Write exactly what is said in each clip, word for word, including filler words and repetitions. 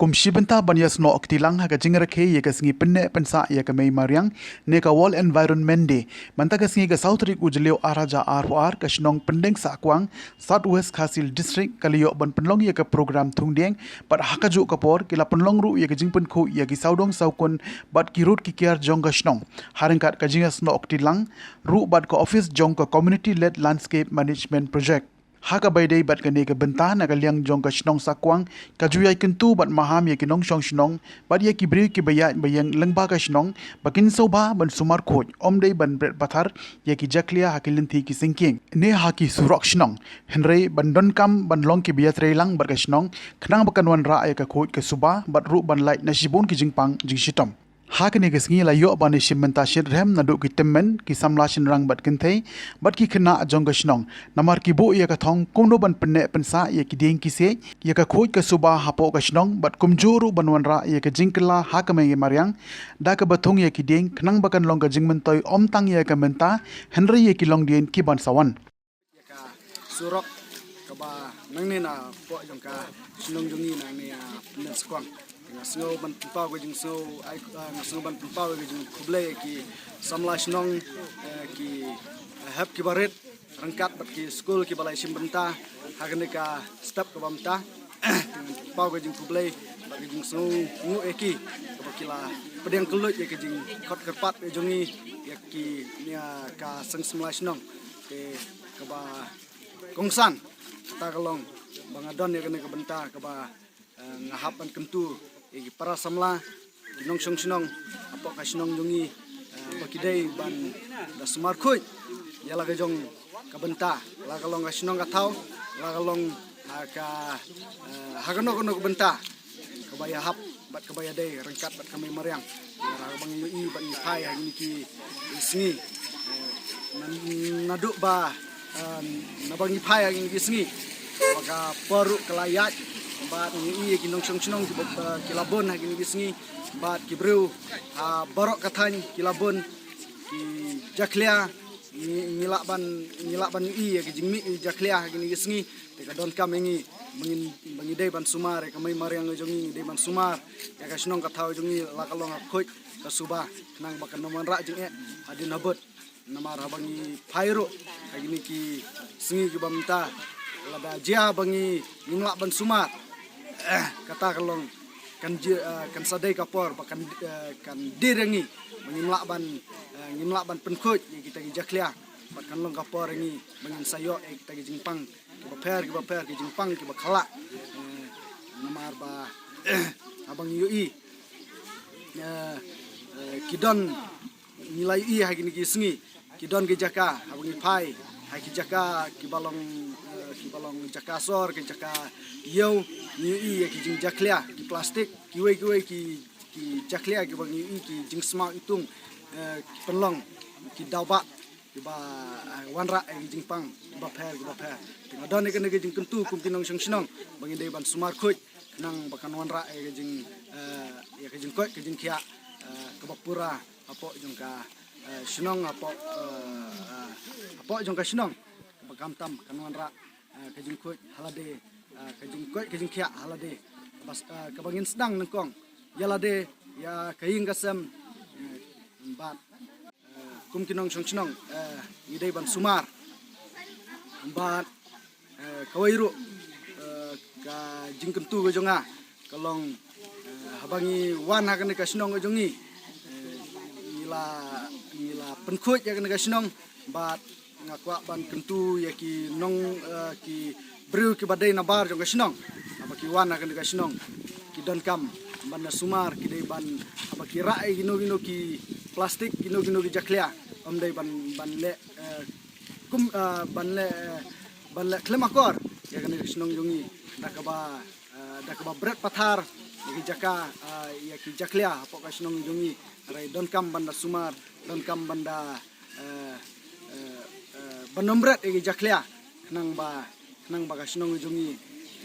Kum shi bynta ban ïasnoh kti lang ha ka jingrakhe ïa ka sngi pynneh pynsah ïa ka mei mariang ne ka World Environment Day, mynta ka sngi ka saw tarik u Jylliew ar hajar arphew ar, ka shnong Pyndieng Sahkwang, South West Khasi Hills District, ka la ïoh ban pynlong ïa ka program thung dieng, bad ha kajuh ka por ki la pynlong ruh ïa ka jingpynkhuid ïa ki sawdong sawkun bad ki rud ki kiar jong ka shnong, ha ryngkat ka jingïasnoh kti lang ruh bad ka ophis jong ka Community Led Landscape Management Project. Ha kaba ïadei bad kane ka bynta, na ka liang jong ka shnong Sahkwang, ka ju ïai kyntu bad maham ïa ki nongshong shnong bad ïa ki briew kiba ïaid ba ïeng lyngba ka shnong ba kin sngewbha ban sumar khuid, ym dei ban bret pathar ïa ki jakhlia ha ki lynti ki syngkien ne ha ki surok shnong, hynrei ban donkam ban long kiba ïatrei lang bad ka shnong, khnang ba kan wanrah ïa ka khuid ka suba bad ruh ban lait na shibun ki jingpang jingshitom. Ha kane ka sngi la ïoh ban ïashim bynta shitrhem naduh ki tymmen, ki samla shynrang bad kynthei bad ki khynnah jong ka shnong, namar ki buh ïa ka thong kumno ban pynneh pynsah ïa ki dieng ki siej, ïa ka khuid ka suba hapoh ka shnong bad kumjuh ruh ban wanrah ïa ka jingkylla ha ka mei mariang da kaba thung ïa ki dieng, khnang ba kan long ka jingmyntoi ym tang ïa ka mynta, hynrei ïa ki longdien ki ban sa wan. Ïa ka surok kaba nangne napoh jong ka shnong jong ngi nangne, ah, Pyndieng Sahkwang. Nga sngew ban pynpaw ka jingsngew, ai, ah, nga sngew ban pynpaw ka jingkhublei ïa ki samla shnong, eh, ki, eh, hep kiba rit ryngkat bad ki skul kiba la ïashim bynta ha kane ka step kaba mynta. Pynpaw ka jingkhublei bad ka jingsngewnguh ïa ki kaba ki la pdiang kylluid ïa ka jingkhot kyrpad ïa jong ngi, ïa ki, ïa ka seng samla shnong. Te kaba kongsan kata ka long ba nga don ïa kane ka bynta kaba, eh, nga hap ban kyntu ïa ki para samla, ki nongshong shnong hapoh ka shnong jong ngi, eh, ba ki dei ban da sumar khuid ïa la ka jong ka bynta, la ka long ka shnong ka thaw, la ka long ha ka, eh, ha kano kano ka bynta kaba ïahap bad kaba ïadei ryngkat bad ka mei mariang. Namar haba ngi ïohi bad ngi phai ha kine ki sngi, eh, na, naduh ba, eh, naba ngi phai ha kine ki sngi, ba ka por ruh ka la ïaid bad ngi ïohi ïa ki nongshong shnong kiba, eh, ki la bun ha kine ki sngi bad ki briew ha baroh ka thaiñ ki la bun ki jakhlia. Ngi, ngi lah ban, ngi lah ban ïohi ïa ki jingmih ki jakhlia ha kine ki sngi. Te ka donkam ïa ngi ba ngin, ba ngi dei ban sumar ïa ka mei mariang jong ngi, ngi dei ban sumar ïa ka shnong ka thaw jong ngi, la ka long ka khuid ka suba, khnang ba kan ym wanrah jingeh hadien habud. Namar haba ngi phai ruh ha kine ki sngi kiba mynta, lada jia ba ngi, ngim lah ban sumar, eh, kata ka long kan jia, eh, kan sa dei ka por ba kan, eh, kan dier ïa ngi ba ngim lah ban, eh, ngim lah ban pynkhuid ïa kita ki jakhlia. Bad kan long ka por ïa ngi ba ngin sa ïoh ïa kita ki jingpang kiba pher kiba pher, ki jingpang kiba khlak. Eh, namar ba haba ngi ïohi, eh, eh, ki don, ngi la ïohi ha kine ki sngi, ki don ki jaka haba ngi phai ha ki jaka kiba long, eh, kiba long jaka sor, ki jaka ïew, ngi ïohi ïa ki jingjakhlia, ki plastik, kiwei kiwei ki, ki jakhlia kiba ngi ïohi ki jingsmaw iwtung, eh, ki pynlong, ki dawbah kiba, eh, wanrah ïa ki jingpang kiba pher kiba pher. Te nga don ïa kane ka jingkyntu kum ki nongshong shnong ba ngi dei ban sumar khuid khnang ba kan wanrah ïa ka jing, eh, ïa ka jingkoit ka jingkhiah, eh, kaba pura hapoh jong ka, eh, shnong, hapoh, eh, eh, hapoh jong ka shnong, kaba khamtam kan wanrah, eh, ka jingkhuid ha lade, eh, ka jingkoit ka jingkhiah ha lade, kaba, eh, kaba ngin sdang nyngkong ïa lade, ïa ka ïing ka sem, eh, bad, eh, kum ki nongshong shnong, eh, ngi dei ban sumar. Bad, eh, kawei ruh, eh, ka jingkyntu ka jong nga ka long, eh, haba ngi wan ha kane ka shnong ka jong ngi, eh, ngi la, ngi la pynkhuid ïa kane ka shnong, bad nga kwah ban kyntu ïa ki nong, eh, ki briew kiba dei nabar jong ka shnong, haba ki wan ha kane ka shnong, ki donkam ban da sumar, ki dei ban, haba ki rah ïa kino kino ki plastik, kino kino ki jakhlia, ym dei ban, ban leh, eh, kum, eh, ban leh, eh, ban leh khlem akor ïa kane ka shnong jong ngi da kaba, eh, da kaba bret pathar ïa ki jaka, eh, ïa ki jakhlia hapoh ka shnong jong ngi. Hynrei donkam ban da sumar, donkam ban da, eh, eh, eh, ban ym bret ïa ki jakhlia, khnang ba, khnang ba ka shnong jong ngi,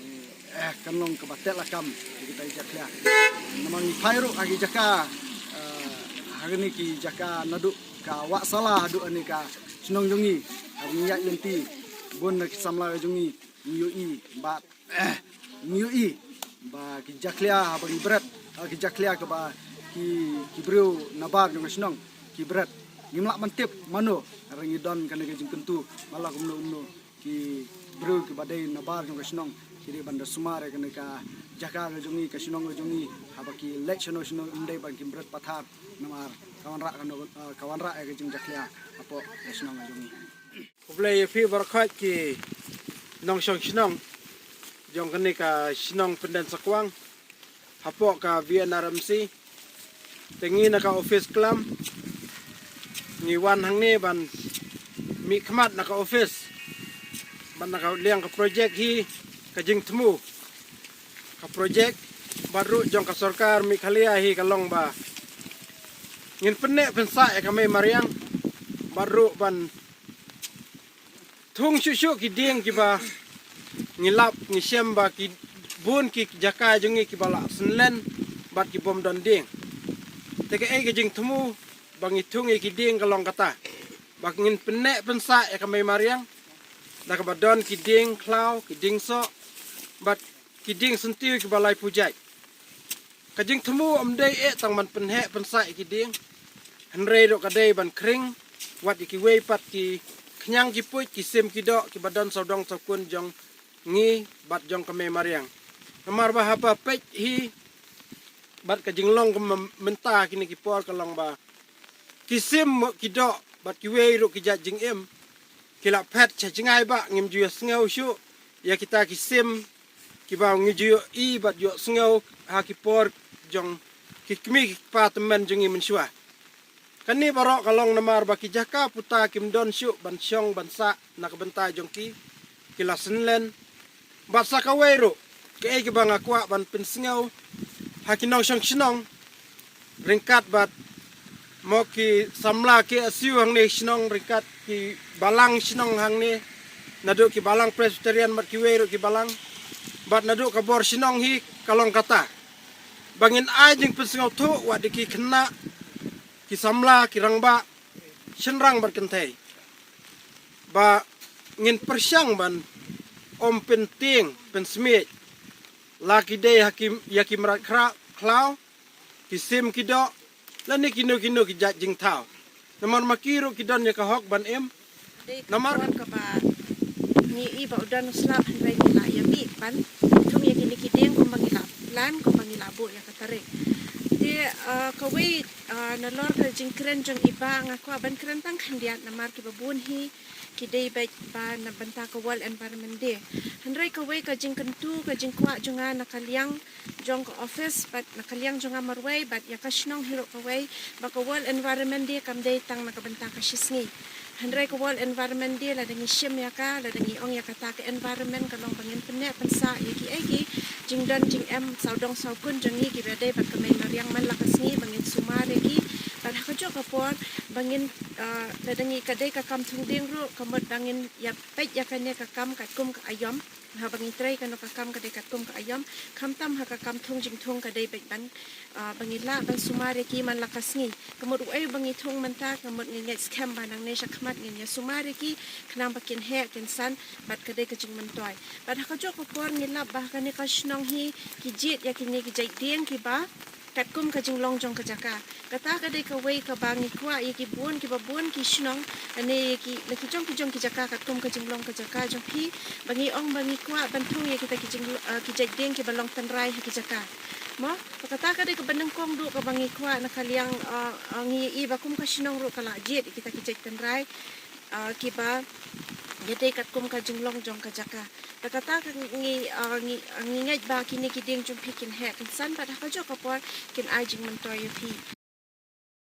eh, eh, kan long kaba teh lakam ïa kita ki jakhlia. Namar ngi phai ruh ha ki jaka, eh, ha kine ki jaka naduh ka Wahsala haduh kane ka shnong jong ngi, ha ngi ïaid lynti, bun na ki samla jong ngi, ngi ïohi bad, eh, ngi ïohi ba ki jakhlia haba ngi bret, ah, ki jakhlia kaba ki, ki briew nabar jong ka shnong ki bret. Ngim lah ban tip mano, hynrei ngi don kane ka jingkyntu, ba la kumno kumno ki briew kiba dei nabar jong ka shnong ki dei ban da sumar ïa kane ka jaka ka jong ngi, ka shnong ka jong ngi, haba ki leit shano shano ym dei ban ki bret pathar, namar ka wanrah kano, ah, ka wanrah ïa ka jingjakhlia hapoh ka shnong ka jong ngi. Khublei ïa phi baroh khoit ki nongshong shnong jong kane ka shnong Pyndensakwang hapoh ka V N R M C. Te ngi na ka office klam ngi wan hangne ban mihkhmat na ka office bad na ka liang ka project hi ka jingthmu ka project bad ruh jong ka sorkar Meghalaya hi ka long ba ngin pynneh pynsah ïa ka mei mariang bad ruh ban thung shuh shuh ki dieng kiba ngi lap ngi shem ba ki bun ki jaka jong ngi kiba la synlen bad ki bym don dieng. Te kaei ka jingthmu ba ngi thung ïa ki dieng ka long kata ba ngin pynneh pynsah ïa ka mei mariang da kaba don ki dieng khlaw, ki dieng soh bad ki dieng syntiew kiba lai pujai. Ka jingthmu ym dei eh tang ban pynheh pynsah ïa ki dieng, hynrei ruh ka dei ban khring wat ïa kiwei pat ki khñiang ki puit, ki sim ki doh kiba don sawdong sawkun jong ngi bad jong ka mei mariang. Namar ba haba peit hi bad ka jinglong ka mem-, mynta kine ki por ka long ba ki sim ki doh bad kiwei ruh ki jait jingim ki la phet sha jngai ba ngim ju ïohsngew shuh ïa kita ki sim kiba ngi ju ïohi bad ïohsngew ha ki por jong ki kmie ki kpa tymmen jong ngi mynshuwa. Kane baroh ka long namar ba ki jaka puta kim don shuh ban shong ban sah na ka bynta jong ki, ki la synlen. Bad sa kawei ruh kaei kaba nga kwah ban pynsngew ha ki nongshong shnong ryngkat bad mo ki samla ki asiu hangne shnong ryngkat ki balang shnong hangne, naduh ki balang Presbyterian bad kiwei ruh ki balang bad naduh ka bor shnong hi ka long kata ba ngin ai jingpynsngewthuh wat ïa ki khynnah, ki samla, ki rangbah shynrang bad kynthei ba ngin pyrshang ban ym pyntieng pynsmiej la ki dei ha ki, ïa ki mrad khra-, khlaw, ki sim ki doh lane kino kino ki jait jingthaw. Namar ma ki ruh ki don ïa ka hok ban im. Namar ka ba ngi i ba u don u slap hynrei ngi la ïa mih ban thung ïa kine ki dieng kumba ngi la plan kumba ngi la buh ïa ka tarik. Te, ah, kawei, ah, nalor ka jingkren jong i ba nga kwah ban kren tang khyndiat namar kiba bun hi ki dei beit ba na bynta ka World Environment Day. Hynrei kawei ka jingkyntu ka jingkwah jong nga na ka liang jong ka office bad na ka liang jong nga marwei bad ïa ka shnong hi ruh kawei ba ka World Environment Day kam dei tang na ka bynta ka shisngi. Hynrei ka World Environment Day lada ngi shim ïa ka, lada ngi ong ïa kata ka environment ka long ba ngin pynneh pynsah ïa kiei ki jingdon jingem sawdong sawkun jong ngi kiba dei bad ka mei mariang man la ka sngi ba ngin sumar ïa ki. Bad ha kajuh ka por ba ngin, ah, lada ngi ka dei ka kam thung dieng ruh ka mut ba ngin ïa peit ïa kane ka kam katkum ka aïom. Haba ngi trei kano ka kam ka dei katkum ka aïom, khamtam ha ka kam thung jingthung ka dei beit ban, ah, ba ngi lah ban sumar ïa ki man la ka sngi. Ka mut uei ba ngi thung mynta ka mut ngi ngeit skhem ba nangne shakhmat ngin ïa sumar ïa ki khnang ba kin heh kin san bad ka dei ka jingmyntoi. Bad ha kajuh ka por ngi lap ba ha kane ka shnong hi ki jied ïa kine ki jait dieng kiba katkum ka jinglong jong ka jaka. Kata ka dei kawei kaba ngi kwah ïa ki bun kiba bun ki shnong lane ïa ki la ki jong ki jong ki jaka katkum ka jinglong ka jaka jong phi ba ngi ong ba ngi kwah ban thung ïa kita ki jing, ah, ki jait dieng kiba long tynrai ha ki jaka. Mo, kata ka dei kaba nyngkong duh kaba ngi kwah na ka liang, ah, ah, ngi i ba kum ka shnong ruh ka la jied ïa kita ki jait tynrai, ah, kiba ïa dei katkum ka jinglong jong ka jaka. Te kata ka ngi, ah, ngi, ah, ngi ngeit ba kine ki dieng jong phi kin heh kin san bad ha kajuh ka por kin ai jingmyntoi ïa phi.